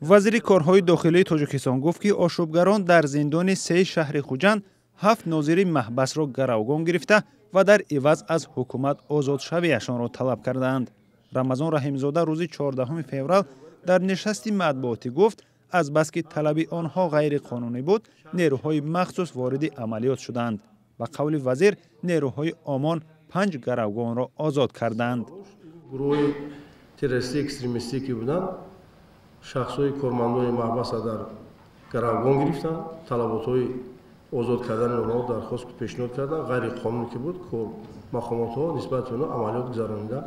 Вазири корҳои дохилии Тоҷикистон гуфт, ки ошӯбгарон дар зиндони сеи шаҳри Хуҷанд ҳафт нозири маҳбасро гаравгон гирифта ва дар иваз аз ҳукумат озодшавиашонро талаб кардаанд. Рамазон Раҳимзода рӯзи 14 феврал дар нишасти матбуотӣ гуфт, азбаски талаби онҳо ғайриқонунӣ буд, нерӯҳои махсус вориди амалиёт шуданд. Ба қавли вазир, нерӯҳои ОМОН панҷ гаравгонро озод карданд. Гурӯҳи террористӣ, экстремистӣ ки буданд, шахсҳои кормандони маҳбаса дар гаравгон гирифтанд, талаботҳои озод кардани онҳо дархост пешниҳод карданд, ғайриқонунӣ ки буд, мақомотҳо нисбати онҳо амалиёт гузаронида,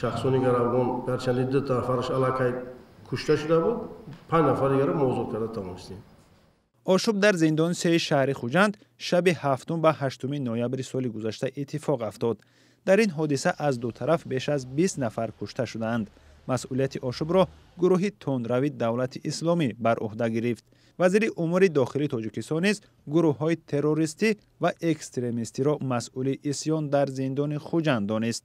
шахсони гаравгон гарчанде ду нафараш аллакай кушта шуда буд, панҷ нафар дигарро мо озод карда тавонистем. Ошӯб дар зиндони сеи шаҳри Хуҷанд шаби 7 ба 8 ноябри соли гузашта иттифоқ афтод. Дар ин ҳодиса аз ду тараф беш аз 20 нафар кушта шудаанд. Масъулияти ошӯбро гурӯҳи тундрави Давлати Исломӣ бар ӯҳда гирифт. Вазири умури дохилии Тоҷикистон низ гурӯҳҳои террористӣ ва экстремистиро масъули исьён дар зиндони Хуҷанд донист.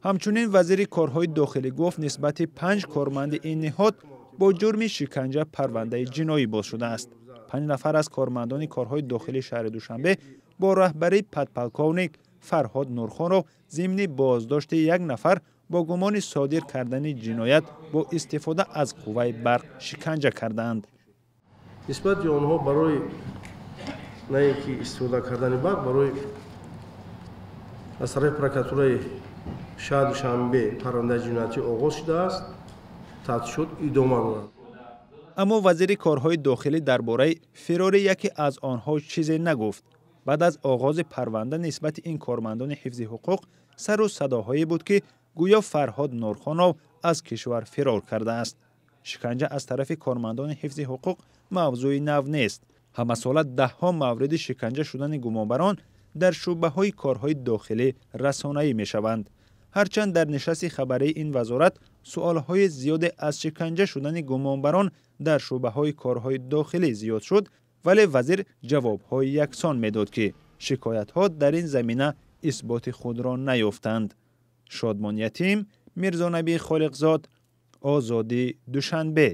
Ҳамчунин вазири корҳои дохилӣ гуфт, нисбати панҷ корманди ин ниҳод бо ҷурми шиканҷа парвандаи ҷиноӣ боз шудааст. Панҷ нафар аз кормандони корҳои дохилии шаҳри Душанбе бо раҳбарии подполковник Фарҳод Нурхонов зимни боздошти як нафар бо гумони содир кардани ҷиноят бо истифода аз қувваи барқ шиканҷа кардаанд. Нисбати онҳо барои на ин ки истифода кардани барқ, барои аз тарафи прокуратураи шаҳри Душанбе парвандаи ҷиноятӣ оғоз шудааст, тафтишот идома дорад. Аммо вазири корҳои дохилӣ дар бораи фирори яке аз онҳо чизе нагуфт. Баъд аз оғози парванда нисбати ин кормандони ҳифзи ҳуқуқ сару садоҳое буд, ки гӯё Фарҳод Нурхонов аз кишвар фирор кардааст. Шиканҷа аз тарафи кормандони ҳифзи ҳуқуқ мавзӯи нав нест. Ҳамасола даҳҳо мавриди шиканҷа шудани гумонбарон дар шӯъбаҳои корҳои дохилӣ расонаӣ мешаванд. Ҳарчанд дар нишасти хабарии ин вазорат суолҳои зиёде аз шиканҷа шудани гумонбарон дар шӯъбаҳои корҳои дохилӣ зиёд шуд, вале вазир ҷавобҳои яксон медод, ки шикоятҳо дар ин замина исботи худро наёфтанд. Шодмон Ятим, Мирзонабӣ Холиқзод, Озодӣ, Душанбе.